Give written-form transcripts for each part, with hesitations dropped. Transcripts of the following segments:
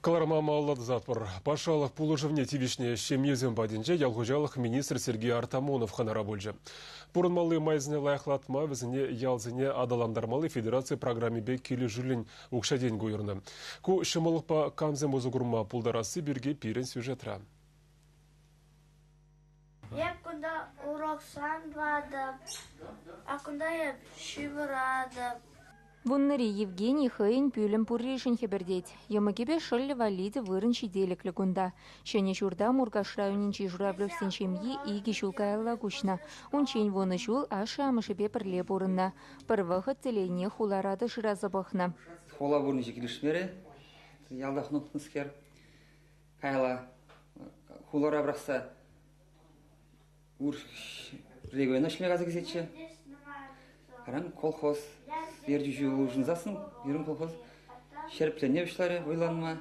Кӑларӑма малалла тӑсатпӑр. Патшалӑх пулӑшӑвне тивӗҫнӗ ҫемьесем патӗнче ял хуҫалӑх министрӗ Сергей Артамонов хӑнара пулчӗ. Пурӑнмалли майсене лайӑхлатма вӗсене ялсене аталантармалли федераци программипе килӗшӳллӗн укҫа-тенкӗ уйӑрнӑ. Ку ҫӑмӑллӑхпа камсем усӑ курма пултарасси пирки пирӗн сюжетра. Эп кунта уроксем тӑватӑп, а кунта эп ҫывӑратӑп. Вуннӑри Евгений хӑйӗн пӳлӗм пурришӗн хӗпӗртет. Йӑмӑкӗпе шӑллӗ валли те вырӑн ҫителӗклӗ кунта. Ҫӗнӗ ҫурта Муркаш районӗнчи Журавлевсен ҫемйи 2 ҫул каялла куҫнӑ. Унччен 10 ҫул ашшӗ-амӑшӗпе пӗрле пурӑннӑ. Пӗр вӑхӑт телейне хулара та шыраса пӑхнӑ. Хула пурнӑҫӗ килӗшмерӗ. Ялта хӑнӑхнӑскер. Каялла хулара пӑрахса региона ӗҫлеме кайса килсеччӗ. Каран колхоз ертӳҫи улшӑнсассӑн пирӗн колхоз ҫирӗпленме пуҫларӗ, вӑйланма.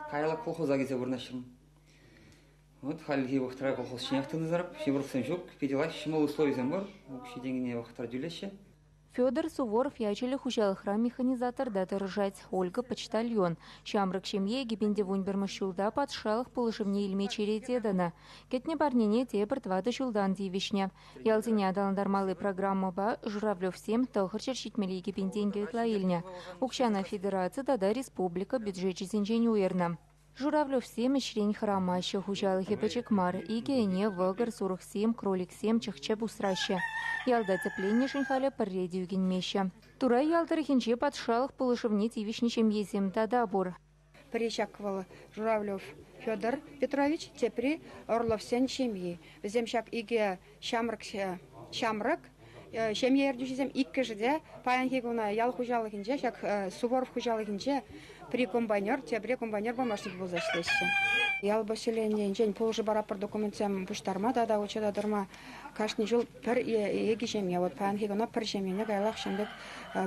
Каялла колхоза килсе вырнаҫрӑм. Вот хальхи вӑхӑтра колхоз ҫинех тытӑнсарӑп, ҫывӑрӑхсем ҫук, питӗ лайӑх ҫӑмӑл условисем пур, укҫи-тенкине вӑхӑтра тӳлеҫҫӗ. Федор Суворов ячӗллӗ хуҫалӑхра механизаторта тӑрӑшать, Ольга почтальон. Ҫамрӑк ҫемье 2011 ҫулта патшалӑх пулӑшӑвне илме черете тӑнӑ. Кӗтнӗ парнене тепӗр 4 ҫултан тивӗҫнӗ. Ялсене аталантармалли программӑпа Журавлевсем 972 пин тенкӗ ытла илнӗ. Укҫана федераци тата республика бюджечӗсенчен уйӑрнӑ. Журавлевсем ӗҫрен хӑрамаҫҫӗ, хуҫалӑхӗ пӗчӗк мар. Икӗ ӗне, вӑкӑр, сурӑхсем, кроликсем, чӑх-чӗп усраҫҫӗ. Ялта тӗпленнӗшӗн халӗ пӗрре те ӳкӗнмеҫҫӗ. Турай ял тӑрӑхӗнче патшалӑх пулӑшӑвне тивӗҫнӗ ҫемьесем тата пур. Пӗри ҫак вӑл Журавлев Федор Петрович, тепри Орловсен ҫемйи. Вӗсем ҫак икӗ ҫамрӑк ҫамрӑк ҫемье ертӳҫисем иккӗшӗ те паянхи куна ял хуҫалӑхӗнче, ҫак Суворов хуҫалӑхӗнче пӗри комбайнер, тепри комбайнер помощник пулса ӗҫлеҫҫӗ. Ял поселенийӗнчен пулӑшу паратпӑр документсем пуҫтарма тата учета тӑрма кашни ҫул пӗр е икӗ ҫемье. Вот паянхи куна пӗр ҫемьене каяллах ҫын пек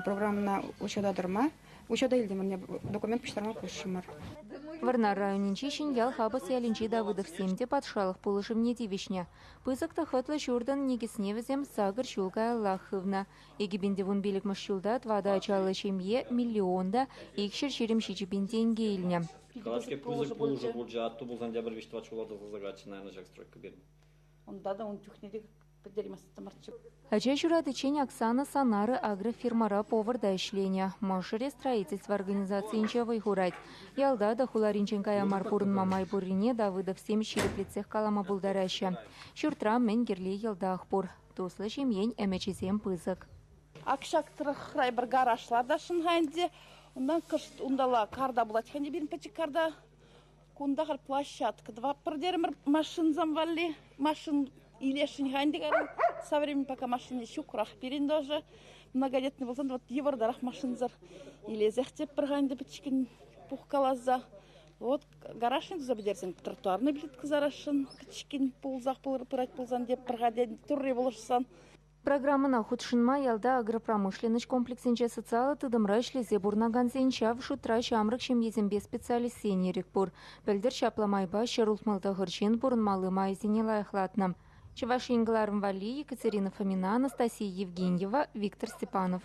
программӑна учета тӑрма Учета илтӗмӗр, документ пуҫтарма хушрӑмӑр. Вӑрнар районӗнчи Ҫӗньял Хапӑс ялӗнчи Давыдовсем те патшалӑх пулӑшӑвне тивӗҫнӗ. Пысӑк та хӑтлӑ ҫуртӑн никӗсне вӗсем 8 ҫул каяллах хывнӑ. 2015 ҫулта тӑватӑ ачаллӑ ҫемье миллион та 227 пин тенкӗ илнӗ. Калаҫке пысӑк пулӑшу пулчӗ. Атту пулсан тепӗр виҫ-тӑват ҫула тӑсӑлса кайчӗ, наверное, ҫак стройка пирӗн. Унта та ун чухне те пӗтерместӗмӗрччӗ. Ача ҫуратиччен Оксана Санары агрофирмӑра поварта ӗҫленӗ. Мӑшӑрӗ строительство организацийӗнче вӑй хурать. Ялта та хуларинчен кая мар пурӑнма май пуррине Давыдовсем ҫирӗплетсех калама пултараҫҫӗ. Ҫуртра мӗн кирли йӑлтах пур. Туслӑ ҫемьен ӗмӗчӗсем пысӑк. Ак ҫак тӑрӑхра эпир гараж лартасшӑн-ха ӗнтӗ. Унтан кӑшт унталла карта пулать-ха ӗнтӗ пирӗн пӗчӗк карта. Кунта халь площадка тӑватпӑр терӗмӗр машинсем валли. Машин илесшӗн-ха ӗнтӗ кайран. Со временем пока машини ҫукрах пирӗн тоже. Многодетный пулсан вот йывӑртарах машинсӑр илесех теппӗр-ха ӗнтӗ пӗчӗккӗн пухкаласа. Вот гаражне туса пӗтерсен тротуарный плитка сарасшӑн пӗчӗккӗн пулсах пырать пулсан теппӗр-ха турри пулӑшсан. Программӑна хутшӑнма ялта агропромышленноҫ комплексӗнче социаллӑ тытӑмра ӗҫлесе пурӑнакансен, ҫав шутра ҫамрӑк ҫемьесемпе специалистсен ирӗк пур. Пӗлтӗр ҫапла майпа 169 ҫын пурӑнмалли майсене лайӑхлатнӑ. Чӑваш Ен кӑларӑм валли Екатерина Фомина, Анастасия Евгеньева, Виктор Степанов.